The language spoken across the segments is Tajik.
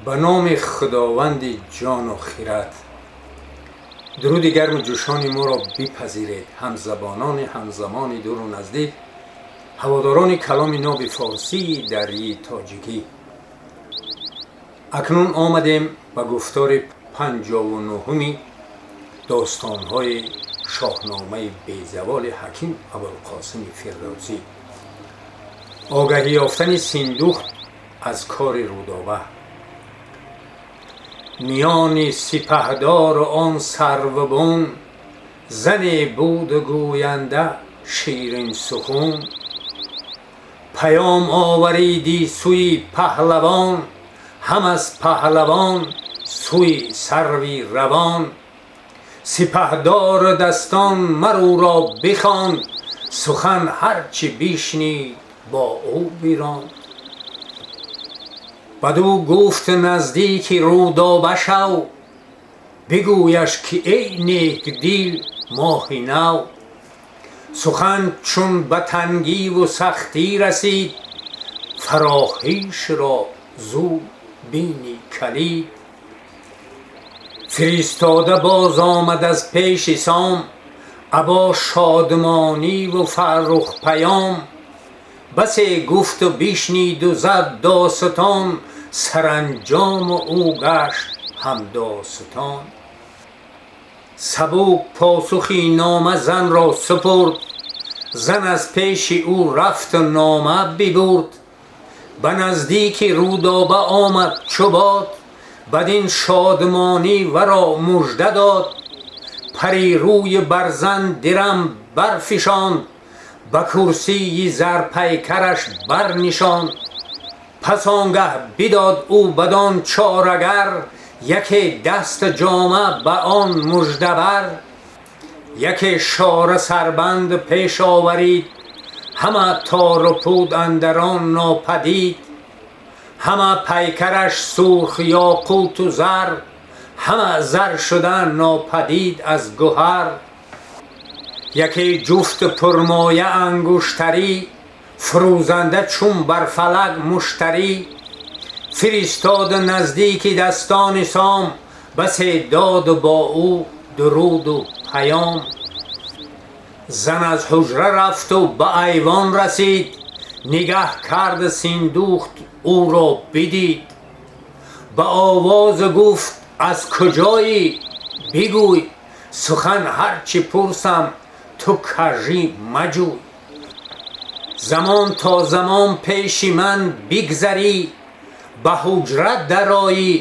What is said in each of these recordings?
Ба номи Худованди ҷону хирад. Дуруди гарму ҷӯшони моро бипазиред, ҳамзабонони ҳамзамони дуру наздик, ҳаводорони каломи ноби форсии дарии тоҷикӣ. Акнун омадем ба гуфтори 59-уми достонҳои Шоҳномаи безаволи ҳаким Абулқосими Фирдавсӣ. Огаҳӣ ёфтани Синдухт аз кори Рӯдоба. Миёни сипаҳдору он сарвбун, зане буду гӯянда ширинсухун. Паём оваридӣ сӯи паҳлавон, ҳам аз паҳлавон сӯи сарви равон. Сипаҳдору дастон мар ӯро бихонд, сухан ҳарчи бишнид бо ӯ биронд. Бадӯ гуфт: наздики Рӯдоба шав, бигӯяш, ки эй некдил моҳи нав, сухан чун ба тангиву сахтӣ расид, фароҳишро зуд бинӣ калид. Фиристода боз омад аз пеши Сом або шодмониву фаррух паём. Басе гуфту бишниду зад достон, саранҷому ӯ гашт ҳамдостон. Сабук посухи нома занро супурд, зан аз пеши ӯ рафту нома бибурд. Ба наздики Рӯдоба омад чу бод, бадин шодмонӣ варо мужда дод. Пари рӯи барзан дирам барфишонд, ба курсии зарпайкараш барнишонд. Пас он гаҳ бидод ӯ бадон чорагар яке даст ҷома ба он муждабар. Яке шора сарбанд пеш оварид, ҳама тору пуд андар он нопадид. Ҳама пайкараш сурх ёқуту зар, ҳама зар шуда нопадид аз гуҳар. Яке ҷуфт пурмоя ангуштарӣ, фурӯзанда чун бар фалак муштарӣ. Фиристоду наздики дастони Сом басе доду бо ӯ дуруду паём. Зан аз ҳуҷра рафту ба айвон расид, нигаҳ кард, Синдухт ӯро бидид. Ба овоз гуфт: аз куҷоӣ, бигӯй, сухан ҳарчи пурсам, ту кажӣ маҷӯй. Замон то замон пеши ман бигзарӣ, ба ҳуҷра дароӣ,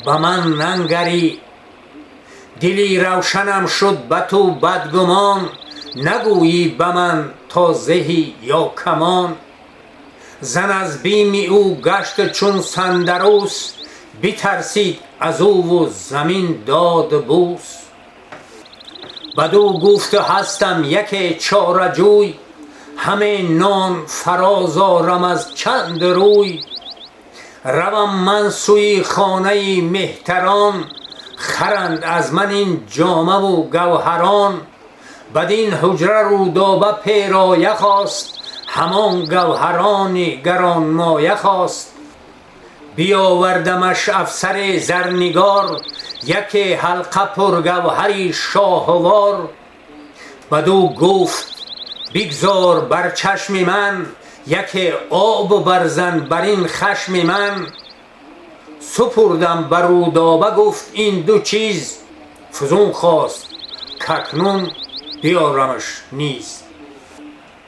ба ман нангарӣ. Дили равшанам шуд ба ту бадгумон, нагӯӣ ба ман то зеҳӣ ё камон. Зан аз бими ӯ гашт чун сандарус, битарсид аз ӯву замин дод бӯс. Бадӯ гуфту: ҳастам яке чораҷӯй, ҳаме нон фароз орам аз чанд рӯй. Равам ман сӯи хонаи меҳтарон, харанд аз ман ин ҷомаву гавҳарон. Бадин ҳуҷра Рӯдоба пероя хост, ҳамон гавҳарони гаронмоя хост. Биёвардамаш афсаре зарнигор, яке ҳалқа пургавҳари шоҳувор. Бадӯ гуфт: бигзор бар чашми ман, яке об барзан бар ин хашми ман. Супурдам ба Рӯдоба, гуфт: ин ду чиз фузун хост, какнун биёрамаш низ.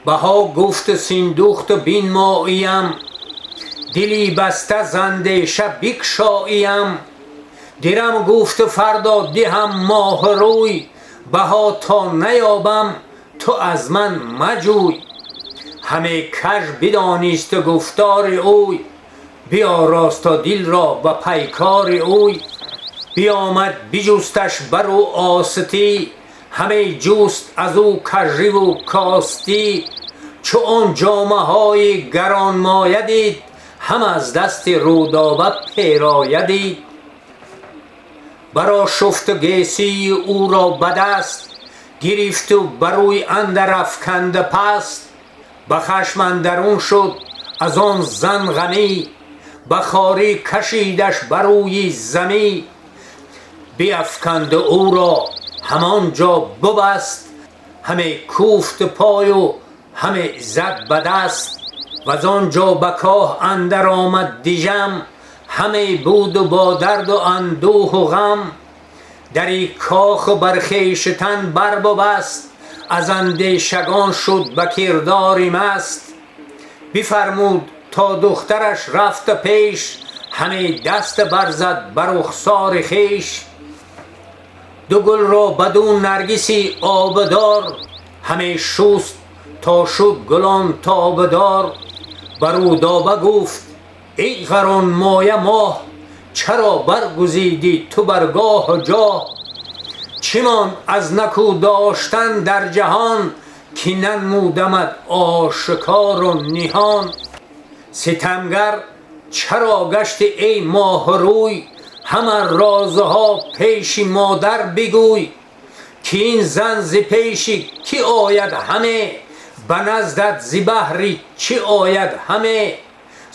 Баҳо гуфт: Синдухт, бинмоиям, дили баста зандеша бикшоиям. Дирам гуфт: фардо диҳам моҳрӯй, баҳо то наёбам, ту аз ман маҷӯй. Ҳаме каж бидонисту гуфтори ӯй, биёросту дилро ба пайкори ӯй. Биёмад, биҷусташ бар ӯ остӣ, ҳаме ҷуст аз ӯ каживу костӣ. Чу он ҷомаҳои гаронмоя дид, ҳам аз дасти Рӯдоба пероя дид. Барошуфту гесии ӯро ба даст гирифту ба рӯй андар афканда паст. Ба хашм андарун шуд аз он зан ғанӣ. Ба хорӣ кашидаш бар рӯи замин, биафканд ӯро ҳамон ҷо бибаст, ҳаме кӯфт пою ҳаме зад ба даст. Ваз он ҷо ба коҳ андар омад дижам, ҳаме буду бо дарду андӯҳу ғам. Дари коху бар хештан бар бибаст, аз андешагон шуд ба кирдори маст. Бифармуд то духтараш рафта пеш, ҳаме даст барзад бар рухсори хеш. Ду гулро баду наргиси обдор, ҳаме шуст то шуд гулон тобдор. Ба Рӯдоба гуфт: эй гаронмоя моҳ, чаро баргузидӣ ту баргоҳу ҷоҳ? Чӣ монд аз накӯ доштан дар ҷаҳон, ки нанмудамат ошкору ниҳон? Ситамгар чаро гаштӣ эй моҳрӯй, ҳама розҳо пеши модар бигӯй? Ки ин зан зи пеши кӣ ояд ҳаме, ба наздат зи баҳри чӣ ояд ҳаме?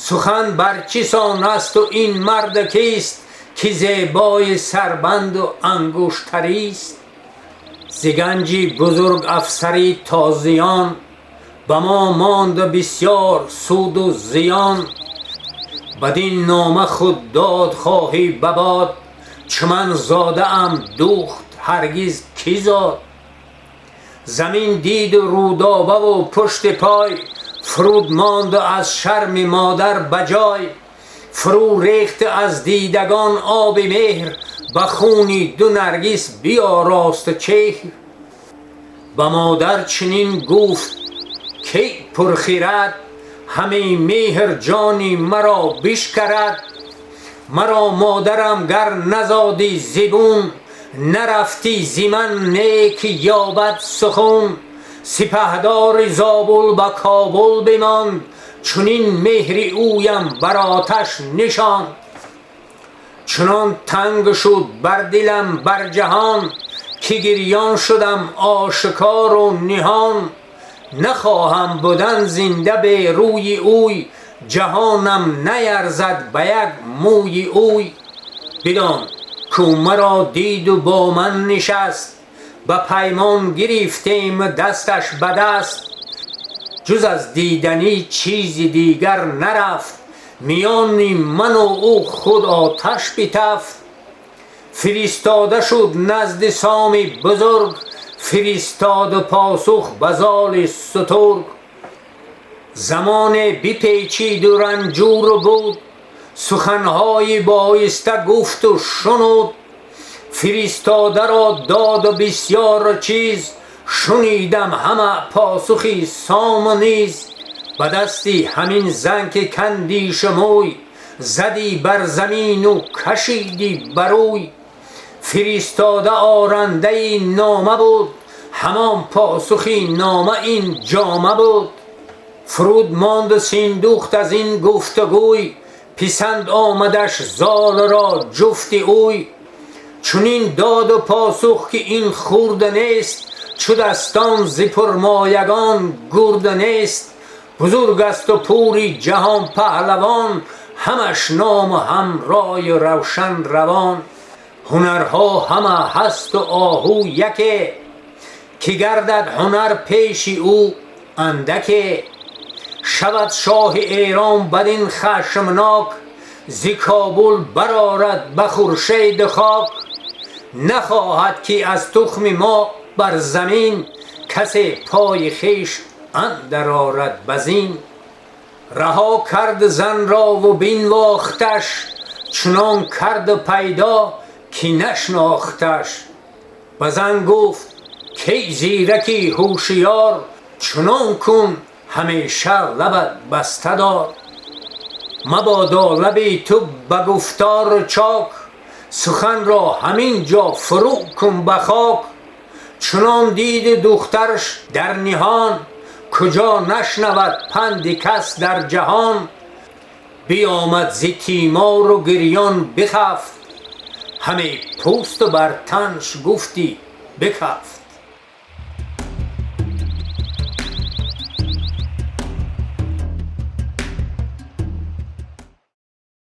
Сухан бар чӣ сон асту ин мард кист, ки зебои сарбанду ангуштарист? Зи ганҷи бузург афсари тозиён, ба мо монд бисёр суду зиён. Бадин нома худ дод хоҳӣ ба бод, чу ман зодаам духт ҳаргиз кӣ зод? Замин диду Рӯдобаву пушти пой, фуруд монду аз шарми модар ба ҷой. Фурӯ рехт аз дидагон оби меҳр, ба хуни ду наргис биёрост чеҳр. Ба модар чунин гуфт: кай пурхирад, ҳаме меҳр ҷони маро бишкарад. Маро модарам гар назодӣ зибун, нарафтӣ зи ман нек ёбад сухун. Сипаҳдори Зобул ба Кобул бимонд, чунин меҳри ӯям бар оташ нишонд. Чунон танг шуд бар дилам бар ҷаҳон, ки гирён шудам ошкору ниҳон. Нахоҳам будан зинда бе рӯи ӯй, ҷаҳонам наярзад ба як мӯи ӯй. Бидон ку маро диду бо ман нишаст, ба паймон гирифтем дасташ ба даст. Ҷуз аз диданӣ чизи дигар нарафт, миёни ману ӯ худ оташ битафт. Фиристода шуд назди Соми бузург, фиристоду посух ба золи сутург. Замоне бипечиду ранҷуру буд, суханҳои боиста гуфту шунуд. Фиристодаро доду бисёр чиз, шунидам ҳама посухи Сому низ. Ба дасти ҳамин зан ки кандишу мӯй, задӣ бар замину кашидӣ барӯй. Фиристода орандаи нома буд, ҳамон посухи нома ин ҷома буд. Фуруд монду Синдухт аз ин гуфтугӯй, писанд омадаш золро ҷуфти ӯй. Чунин доду посух ки ин хурд нест, чу дастон зи пурмоягон гурд нест. Бузург асту пури ҷаҳон паҳлавон, ҳамаш ному ҳамрою равшан равон. Ҳунарҳо ҳама ҳасту оҳу яке, ки гардад ҳунар пеши ӯ андаке. Шавад шоҳи Эрон бадин хашмнок, зи Кобул барорад ба хуршеду хок. Нахоҳад ки аз тухми мо бар замин, касе пои хеш андар орад ба зин. Раҳо кард занрову бинвохташ, чунон карду пайдо ки нашнохташ. Ба зан гуфт: кай зираки ҳушёр, чунон кун ҳамеша лабат баста дор. Мабодо лаби ту ба гуфтору чок, суханро ҳамин ҷо фурӯ кун ба хок. Чунон диду духтарш дар ниҳон, куҷо нашнавад панди кас дар ҷаҳон. Биомад зи тимору гирён бихафт, ҳаме пӯсту бар танш гуфтӣ бикафт.